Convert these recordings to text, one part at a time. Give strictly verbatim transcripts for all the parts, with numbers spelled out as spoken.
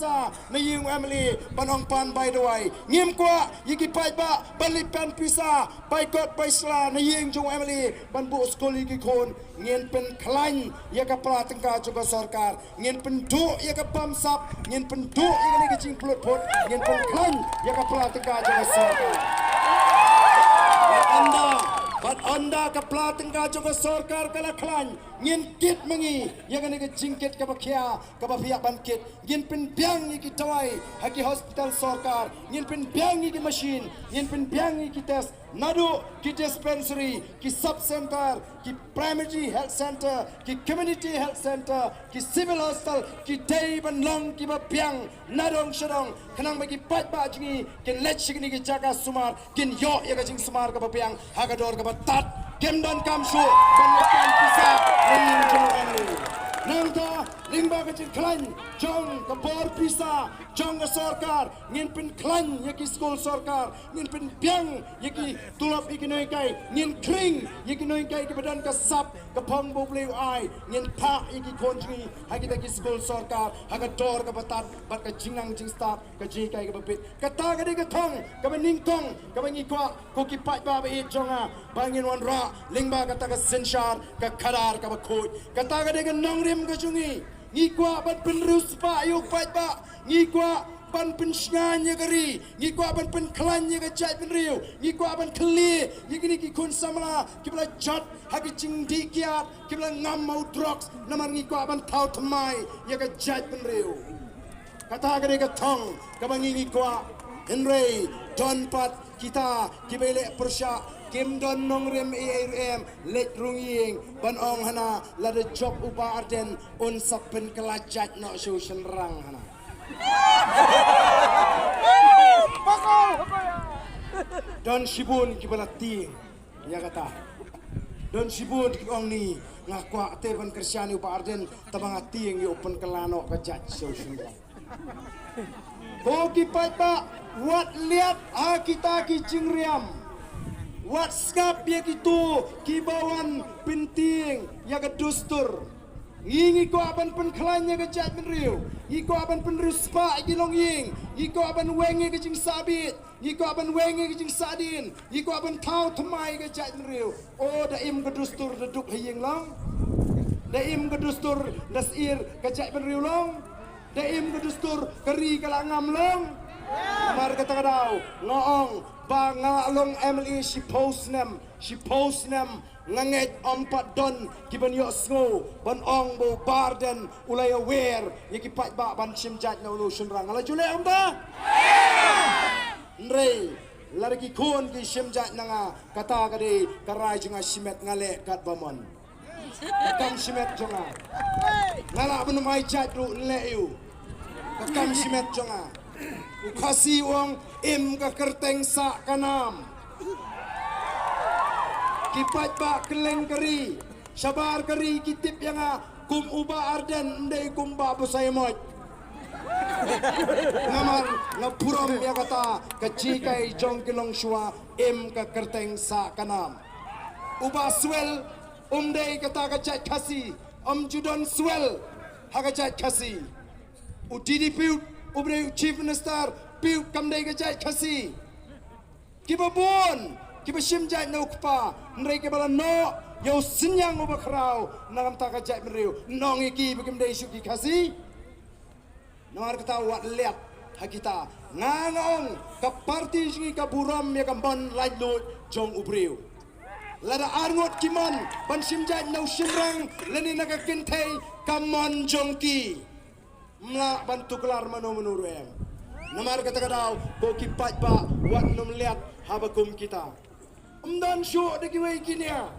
pisa na ïing u M L A ban ong pan bai dawai. Ngim kwah ïa ki paidbah ban leit pan pisa bai kot bai sla na ïing jong u M L A ban buh skul ïa ki khun. Ngin pynkhlaiñ ïa ka pla tyngka jong ka sorkar. Ngin pynduh ïa ka bamsap, ngin pynduh ïa kane ka jingpynlut phut, ngin pynkhlaiñ ïa ka pla tyngka jong ka sorkar. Bad ynda, bad ynda ka pla tyngka jong ka sorkar ka la khlaiñ, ngin kit ma ngi ïa kane ka jingkit kaba khia, kaba phi hap ban kit. Ngin pynbiang ïa ki dawai ha ki hospital sorkar, ngin pynbiang ïa ki machine, ngin pynbiang ïa ki test, naduh ki dispensary, ki sub center, ki primary health center, ki community health center, ki civil hospital, ki dei ban long kiba biang nadong shadong, khnang ba ki paidbah jong ngi kin leit sha kine ki jaka sumar, kin ïoh ïa ka jingsumar kaba biang ha ka dor kaba tad. Kim donkam shuh ban leit pan pisa na ïing jong u M L A. Nangta lyngba ka jingkhlaiñ jong ka bor pisa jong ka sorkar, ngin pynkhlaiñ ïa ki skul sorkar, ngin pynbiang ïa ki tulop ïa ki nonghikai, ngin khring ïa ki nonghikai kiba don ka sap, ka phong ba U Blei u ai, ngin phah ïa ki khun jong ngi ha kita ki skul sorkar ha ka dor kaba tad bad ka jingnang jingstad, ka jinghikai kaba bit. Kata ka dei ka thong kaba nyngkong kaba ngi kwah, ko ki paidbah ba ïeit jong nga, ba ngin wanrah lyngba kata ka synshar ka khadar kaba khuid. Kata ka dei ka nongrim ka jong ngi. Ngi kwah ban pynriewspah ïa u paidbah. Ngi kwah ban pynshngaiñ ïa ka ri. Ngi kwah ban pynkhlaiñ ïa ka jaitbynriew. Ngi kwah ban kylli ïa kine ki khun samla kiba la jot ha ki jingdih kiad, kiba la ngam ma u drugs, namar ngi kwah ban thaw thymmai ïa ka jaitbynriew. Kata ka dei ka thong kaba ngi ngi kwah. Hynrei don pat kita kiba ïaleh pyrshah, kim don nongrim ei ei ruh em, leit rung ïing ban ong hana, lada jop u Bah Ardent un sa pynkylla jait noh sha u shynrang hana. Don shibun kiba la tieng ïa kata. Don shibun ki ong ni, nga kwah te ban kyrshan ïa u Bah Ardent, tangba nga tieng ïa u pynkylla noh ka jait sha u shynrang. Ko ki paidbah, wat liat ha kita ki jingriam. Wat sngap ïa kito kiba wan pyntieng ïa ka dustur. Ngi ngi kwah ban pynkhlaiñ ïa ka jaitbynriew. Ngi kwah ban pynriewspah ïa ki longïing. Ngi kwah ban weng ïa ka jingsahbit. Ngi kwah ban weng ïa ka jingsahdien. Ngi kwah ban thaw thymmai ïa ka jaitbynriew. O, da im ka dustur da duk ha ïing long? Da im ka dustur da syier ka jaitbynriew long? Da im ka dustur ka ri ka la ngam long? Namar kata ka daw nga ong ba nga la long M L A shiphew snem, shiphew snem. Nga ngeit ym pat don kiban ïohsngew ban ong ba u Bah Ardent u la ïawer ïa ki paidbah ban shim jait na u shynrang. Nga la ju leh kumta? Hynrei lada ki khun ki shim jait na nga, kata ka dei ka rai jong nga shimet, nga leh katba mon. Ka kam shimet jong nga. Nga lah ban ym ai jait ruh, leh ïa u. Ka kam shimet jong nga. U Khasi u ong, im ka kyrteng sah ka nam. Ki paidbah kylleng ka ri, shabar ka ri ki tip ïa nga kum u Bah Ardent, ym dei kum Bah Busaïamoit. Namar nga burom ïa kata ka jinghikai jong ki longshuwa, im ka kyrteng sah ka nam. U Bah Swell, um dei kata ka jait Khasi, um ju don swell ha ka jait Khasi. U D D Pute, u briew Chief Minister Pute, kam dei ka jait Khasi. Kiba bun kiba shim jait na u kpa, hynrei kiba la noh ïa u synñiang uba khraw na ka bynta ka jaitbynriew, nong ïa ki ba kim dei shuh ki Khasi. Namar kata wat liat ha kita. Nga nga ong ka party jong ngi ka burom ïa ka mon laitluid jong u briew. Lada arngut ki mon ban shim jait na u shynrang lane na ka kynthei, ka mon jong ki. Mlah ban tuklar mano mano ruh em. Namar kata ka daw ko ki paidbah wat nym liat haba kum kita. Ym don shuh da kiwei ki nia.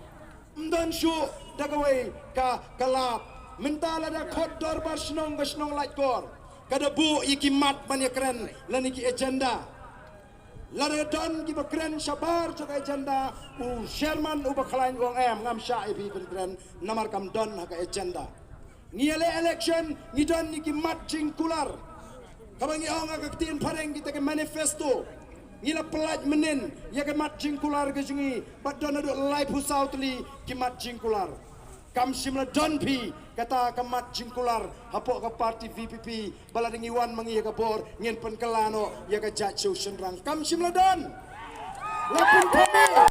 Ym don shuh da kawei ka, ka lad. Mynta lada khot dorbar shnong ka shnong Laitkor, ka da buh ïa ki mat ban ïa kren lane ki agenda. Lada don kiba kren shabar jong ka agenda, u chairman uba khlaiñ u ong em, ngam shah ïa phi ban kren namar kam don ha ka agenda. Ngi ïaleh election, ngi don ïa ki mat jingkular. Kaba ngi ong ha ka ktien phareng kita ki manifesto. Ngi la pyllait mynnin ïa ki mat jingkular ka jong ngi, bad don haduh laiphew saw tylli ki mat jingkular. Kam shym la don phi kata ka mat jingkular hapoh ka party V P P, ba lada ngi wan ma ngi ïa ka bor ngin pynkylla noh ïa ka jait sha u shynrang. Kam shym la don. La pynpamit, la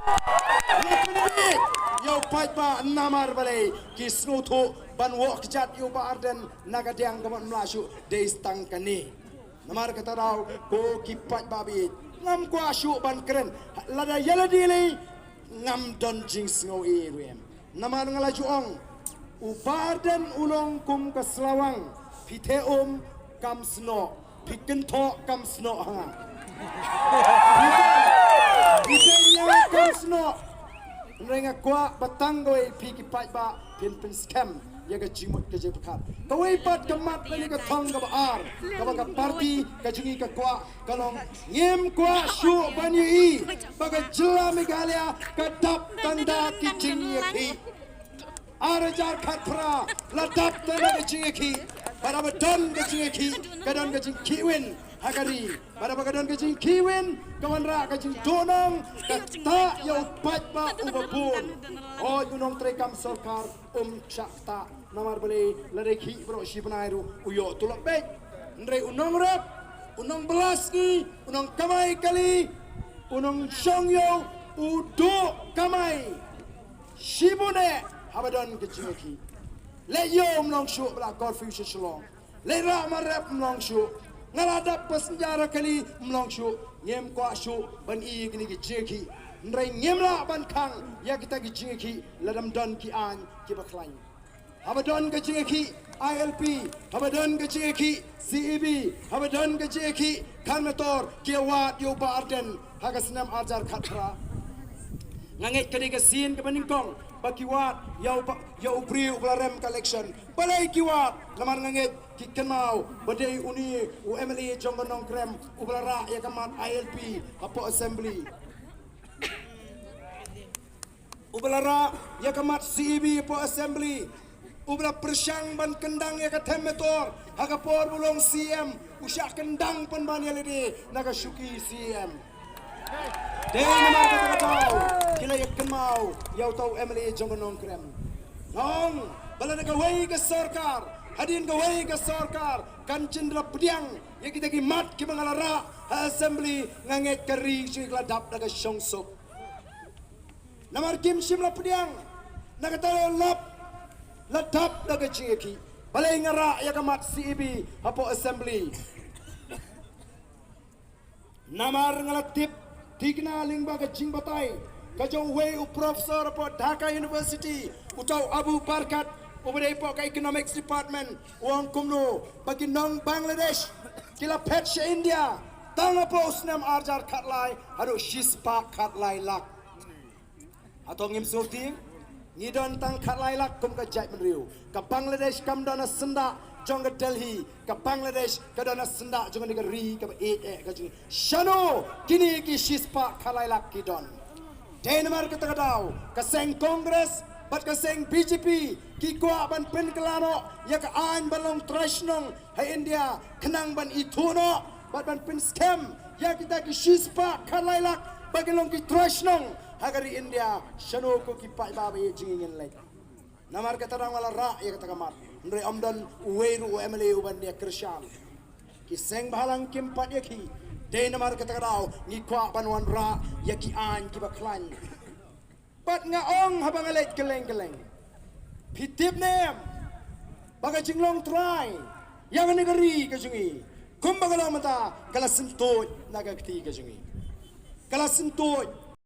pynpamit ïa u paidbah. Namar balei? Ki sngewthuh ban wok kjat ïa u Bah Ardent na ka diang ka mut ym lah shuh dei tang kane. Namar kata daw ko ki paidbah ba ïeit, ngam kwah shuh ban kren. Lada ïa lade lei ngam don jingsngew ei ruh em. Namar nga la ju ong, u Bah Ardent u long kum ka slawang, phi theh um kam snoh, phi kynthoh kam snoh ha nga. Phi theh ïa nga kam snoh. Hynrei nga kwah ba tang kawei, phi ki paidbah phin pynskhem ïa ka jingmut ka jingpyrkhat. Kawei pat ka mat lane ka thong kaba ar kaba ka party ka jong ngi ka kwah ka long, ngim kwah shuh ban ïohi ba ka jylla Meghalaya ka dap tang da ki jingïakhih. Ar hajar khatphra la dap tang da ka jingïakhih. Bad haba don ka jingïakhih ka don ka jingkhihwin ha ka ri. Bad haba ka don ka jingkhihwin ka wanrah ka jingduhnong, ka ktah ïa u paidbah uba bun. Hooid, u nongtrei kam sorkar um shah ktah. Namar balei? Lada khih baroh shi bnai ruh u ïoh tulop beit. Hynrei u nongrep, u nongbylla sngi, u nongkamai kali, u nongshong ïew u duh kamai shibun eh haba don ka jingïakhih. Leit ïew ym long shuh, ba la curfew sha Shillong. Leit rah marep ym long shuh. Nga la dap passenger ha kali ym long shuh. Ngim kwah shuh ban i kine ki jingïakhih. Hynrei ngim lah ban khang ïa kita ki jingïakhih lada ym don ki aiñ kiba khlaiñ. Haba don ka jingïakhih I L P, haba don ka jingïakhih C A B, haba don ka jingïakhih Khanmetor, ki ïa wad ïa u Bah Ardent ha ka snem ar hajar khatphra. Nga ngeit ka dei ka sien kaba nyngkong ba ki wad ïa u Bah, ïa u briew uba la rem ka election. Balei ki wad? Namar nga ngeit ki kynmaw ba dei une u M L A jong ka Nongkrem uba la rah ïa ka mat I L P hapoh Assembly, uba la rah ïa ka mat C A B hapoh Assembly, uba la pyrshang ban kyndang ïa ka them Metor ha ka por ba u long C M, u shah kyndang pynban ïa lade na ka shuki C M. Dei namar kata ka daw ki la ïa kynmaw ïa uta u M L A jong ka Nongkrem. Nga ong ba lada kawei ka sorkar, hadien kawei ka sorkar kan jin da la pdiang ïa kita ki mat kiba nga la rah ha Assembly, nga ngeit ka ri shuh ka la dap da ka shongsuk. Namar kim shym la pdiang, na kata ka lap la dap da ka jingïakhih. Balei nga rah ïa ka mat C A B hapoh Assembly? Namar nga la tip thikna lyngba ka jingbatai ka jong uwei u professor hapoh Dhaka University, uta u Abu Barkat, uba dei hapoh ka Economics Department, u ong kumno ba ki nong Bangladesh ki la phet sha India tang hapoh u snem ar hajar khatlai haduh shispah khatlai lak. Hato ngim sngewthuh? Ngi don tang khatlai lak kum ka jaitbynriew. Ka Bangladesh kam don ha syndah jong ka Delhi, ka Bangladesh ka don ha syndah jong kane ka ri kaba ïeit eh ka jong ngi. Shano kine ki shispah khatlai lak ki don? Dei namar kata ka daw ka seng Congress bad ka seng B J P ki kwah ban pynkylla noh ïa ka aiñ ban long trai shnong ha India, khnang ban ithuh noh bad ban pynskhem ïa kita ki shispah khatlai lak ba kin long ki trai shnong ha ka ri India. Shano ko ki paidbah ba ïeit jong ngi ngin leit? Namar kata nga la rah ïa kata ka mat. Hynrei ym don uwei ruh u M L A uban ïa kyrshan. Ki seng bhalang kim pat ïa ki. Dei namar kata ka daw ngi kwah ban wanrah ïa ki aiñ kiba khlaiñ. Bad nga ong haba nga leit kylleng kylleng, phi tip ne em ba ka jinglong trai ïa kane ka ri ka jong ngi, kumba ka long mynta, ka la syntuid na ka kti ka jong ngi. Ka la syntuid